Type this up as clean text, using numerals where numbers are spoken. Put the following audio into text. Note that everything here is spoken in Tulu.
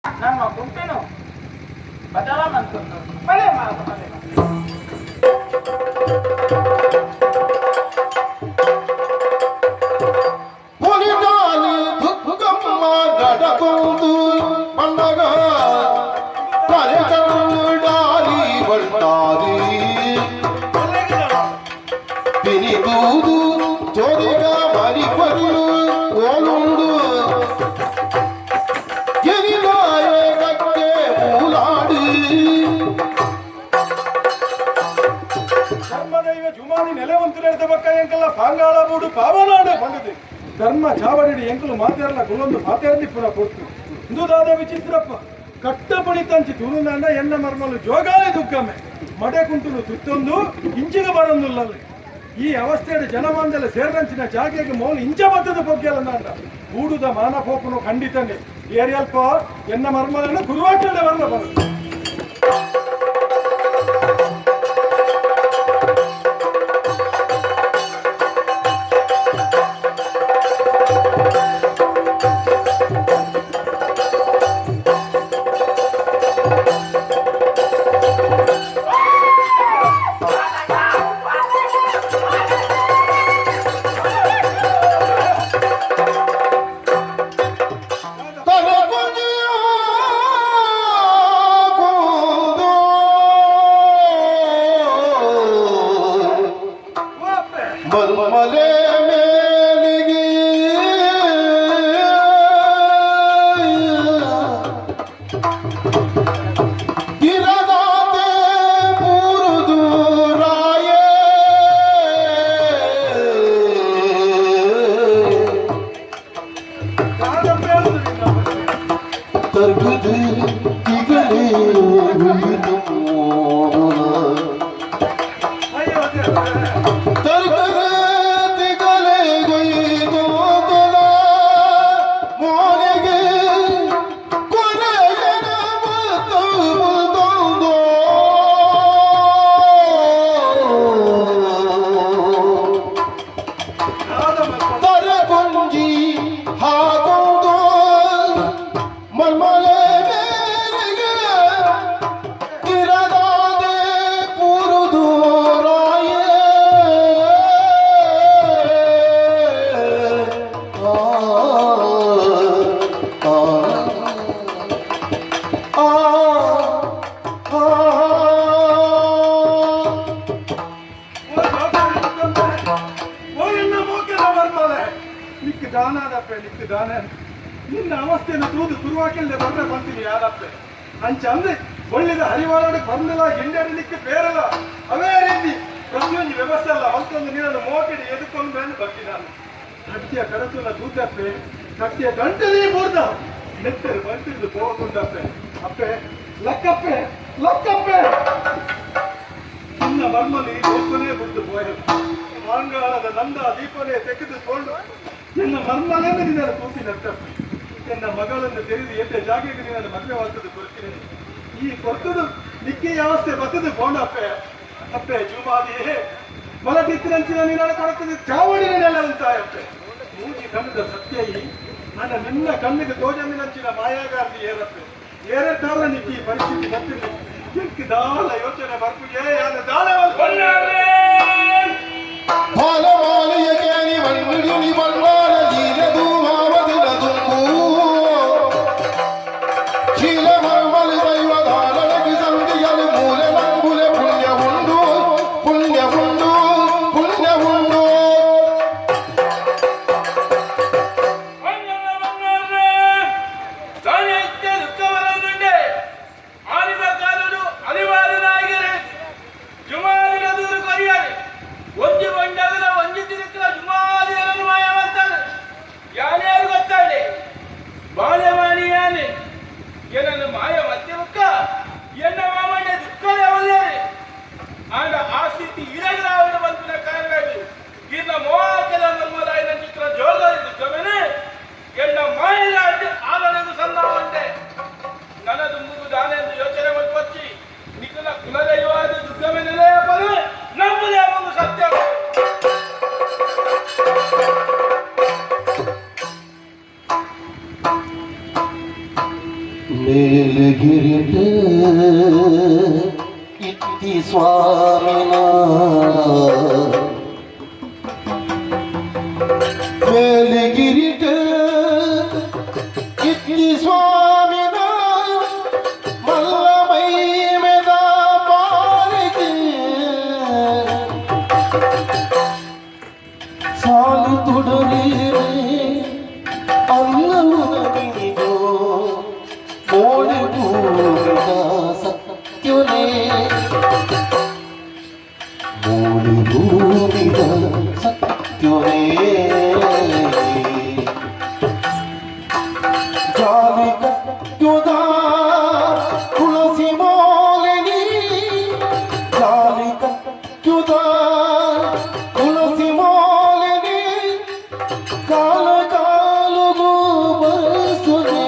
ನಮ್ಮ ಗುಂಪಿನು ಬದಲಾವಂತದ್ದು ಬಲೆ ಮಾಡು ಬಲೆ ಮಾಡು. ಪೊಲಿದಾಲಿ ದುರ್ಗಮ್ಮ ನಡಕೊಂದು ಮನ್ನಗ ತರೆಗಲ್ಲು ಬಲ್ಟಾರಿ ಪಿನಿದೂದು ಜೋರಿಗ ಮರಿಪಲ್ಲು ಓಲುಂಡು ಗಿರಿನಾಯ ಕಕ್ಕೆ ಮೂಲಾಡಿ. ಧರ್ಮದೈವ ಜುಮಾನಿ ನೆಲೆವಂತುಲೆಡ್ದ ಬಕ್ಕ ಎಂಕಲ್ಲ ಪಾಂಗಾಳ ಬೂಡು ಪಾವನಾಡು ಪಂಡುದು ಧರ್ಮ ಚಾವಡಿಡು ಎಂಕಲು ಮಾತೇರಲ ಗುಲ್ಲೊಂದು ಮಾತೇರಂದಿ ಪುನ ಕೊಡ್ತು ಇಂದು ದಾದ ವಿಚಿತ್ರಪ್ಪ ಕಟ್ಟಪಣಿ ತಂಚಿ ತುರುನಾಂಡ ಎನ್ನ ಮರ್ಮಲು ಜೋಗಾಲಿ ದುಗ್ಗಮ್ಮೆ ಮಡೆ ಕುಂಟುಲು ತುತ್ತೊಂದು ಇಂಚಿಗ ಬರೊಂದುಲ್ಲಲ್ಲಿ. ಈ ಅವಸ್ಥೆಡು ಜನಮಾಂದಲ ಸೇರ್ದಂಚಿನ ಜಾಗೆಗೆ ಮೋಲು ಇಂಚ ಬತ್ತದ ಪೊಗ್ಗೆಲ್ಲ ಬೂಡುದ ಮಾನ ಪೋಪುನು ಖಂಡಿತನೆ ಏರಿಯಲ್ಪ ಎನ್ನ ಮರ್ಮಲನ್ನು ಗುರುವಾಟಲ್ಲೆ ಬರಲ ಬರ. ತರಗುಂಜಿಯ ಕೊಂದು ಮಲ್ಮಲೆ ಮೇಲಿಗೆ ಗಿರದಾತೆ ಪೂರುದು ರಾಯೇ. ತರ್ಗುದು ತಿಗಳೇ. ಅಯ್ಯೋ. ತರ್ಗರೆ ತಿಗಲೆ ಗೊಯ್ದೋದಲ ಮೋನೆಗೆ ಕೊನೆಯನ ಮತ್ತು ಮುತ್ತೊಂದು. ತರಗುಂಜಿ ಹಾಗೊಂದು ಮಲ್ಮಲೆ ಮೇರೆಗೆ ಕಿರದಾದೆ ಪುರುದು ರಾಯೇ. ಆ ಆ ಆ ಆ. ಓ ಎನ್ನ ಮೋಕೆದ ಮರ್ಮಲೆ, ನಿಕ್ ದಾನಾದಪ್ಪೆ, ನಿಕ್ ದಾನ. ನಿನ್ನ ಅವಸ್ಥೆಯನ್ನು ತೂದು ಗುರುವಾಕೆಲ್ದೆ ಬರ್ರೆ ಬಂತೀನಿ ಯಾರಪ್ಪೆ ಅಂಚ ಅಂದೆ ಒಳ್ಳೆದ ಹರಿವಾಳಡು ಬಂದಲ ಗಿಂಡಡಿಲಿಕ್ಕೆ ಬೇರಲ್ಲ. ಅವೇ ರೀತಿ ಪ್ರತಿಯೊಂದು ವ್ಯವಸ್ಥೆ ಅಲ್ಲ ಮತ್ತೊಂದು ನೀರನ್ನು ಮೋಕೆಡಿ ಎದುಕೊಂಡು ಮೇಲೆ ಬರ್ತೀನಿ ನಾನು. ಕಟ್ಟಿಯ ಕಡತುನ ತೂತಪ್ಪೆ, ಕಟ್ಟಿಯ ಗಂಟಲೇ ಬೋರ್ದ ನೆತ್ತರು ಬಂತಿದ್ದು ಹೋಗುಂಡಪ್ಪೆ. ಅಪ್ಪೆ, ಲಕ್ಕಪ್ಪೆ, ಲಕ್ಕಪ್ಪೆ. ನಿನ್ನ ಮರ್ಮಲಿ ಲೋಕನೇ ಬಿಟ್ಟು ಪೋಯರು. ಮಾಂಗಾಳದ ನಂದ ದೀಪನೇ ತೆಗೆದುಕೊಂಡು ಎನ್ನ ಮರ್ಮಲನ್ನು ನಿನ್ನನ್ನು ಕೂಸಿ ನಟ್ಟಪ್ಪೆ. ಎನ್ನ ಮಗಳನ್ನು ತೆರೆದು ಎದ್ದ ಜಾಗೆಗೆ ನಿನ್ನನ್ನು ಮದುವೆ ಕೊಡ್ತೀನಿ. ಈ ಕೊರ್ತದು ನಿಕ್ಕೆ ಅವಸ್ಥೆ ಬತ್ತದು ಬೋಂಡಪ್ಪೆ. ಅಪ್ಪೆ ಜುಮಾದಿಯೇ, ಮಲಟಿತ್ತಿನಂಚಿನ ನಿನ್ನನ್ನು ಕೊಡುತ್ತದೆ ಚಾವಡಿನ ನೆಲ ಅಂತಾಯಪ್ಪೆ. ಮೂಜಿ ಕಣ್ಣದ ಸತ್ಯಯಿ ನನ್ನ ನಿನ್ನ ಕಣ್ಣಿಗೆ ತೋಜಂದಿನಂಚಿನ ಮಾಯಾಗಾರ್ತಿ ಏರಪ್ಪೆ. ಏರತ್ತಾವ ನಿಕ್ಕಿ ಈ ಪರಿಸ್ಥಿತಿ ಬರ್ತಿರ್ಲಿ ಎಂಕ್ ದಾಲ ಯೋಚನೆ ಬರ್ಪುಜೆ ಯಾನ ದಾಲ. ಬಾಲಮಾಲಿಯ ಕೇನಿ ಮಣ್ಣಿಡಿ ಬಲ್ಲಾರ ಲೀಲದು ಮಾವದಿನ ತುಂಬು ಶೀಲ ಮರ್ಮಲಿ ದೈವ ಧಾರಣಗಿ ಸಂಧಿಯಲು ಮೂಲೆ ನಂಬುಲೆ ಪುಣ್ಯ ಉಂಡು, ಪುಣ್ಯ ಉಂಡು, ಪುಣ್ಯ ಉಂಡು. ಒಂಜಿ ಬಂಡಗದ ಒಂಜಿ ತಿರುಕಲ ಜುಮಾದಿಯನ್ನು ಮಾಯ ಮಾಡ್ತಾರೆ. ಯಾರ್ಯಾರು ಗೊತ್ತಾಳೆ ಬಾಲ್ಯವಾಣಿ ಯಾನೆ ಏನನ್ನು ಮಾಯ ಮಧ್ಯಮಕ್ಕ ಎನ್ನ ಮಾಮಣ್ಣ ದುಃಖನೇ ಒಳ್ಳೆಯರೆ. ಆಂಡ ಆ ಸ್ಥಿತಿ ಇರಗಲಾವಣ ಬಂದಿನ ಕಾರಣ ಇನ್ನ ಮೋಹಕದ ಮರ್ಮಲಾಯಿನ ಚಿತ್ರ ಜೋಗರಿ ದುಃಖಮೇನೆ ಎನ್ನ ಮಾಯದ ಆಲನೆದು ಸಣ್ಣ ಉಂಟೆ. ನನ್ನ ದುಂಬುಗು ದಾನೆ ಎಂದು ಯೋಚನೆ ಮಲ್ಪಚ್ಚಿ ನಿಖಲ ಕುಲದೈವಾದ ದುಃಖಮೇನೆ ಪದ ನಂಬುದೇ ಒಂದು ಸತ್ಯ. ಮೇಲಗಿರಿಟ್ ಇತ್ತಿ ಸ್ವಾಮಿನ, ಮೇಲಗಿರಿಟ್ ಇತ್ತಿ ಸ್ವಾಮಿನ ಮಲ್ಲ ಮೈಮೆದ ಪಾಲಿಗೆ ಸಾಲು ತುಡರಿ ಅಲ್ಲವು ಮೋಡಿ ಭೂಮಿದ ಸತ್ಯುನೇ, ಮೋಡಿ ಭೂಮಿದ ಸತ್ಯುನೇ. ಜಾಲಿ ಕಟ್ಟುದ ತುಳಸಿ ಮೋಲಿನಿ, ಜಾಲಿ ಕಟ್ಟುದ ತುಳಸಿ ಮೋಲಿನಿ ಕಾಲ ಕಾಲುಗೂ ಬಯಸುವೆ.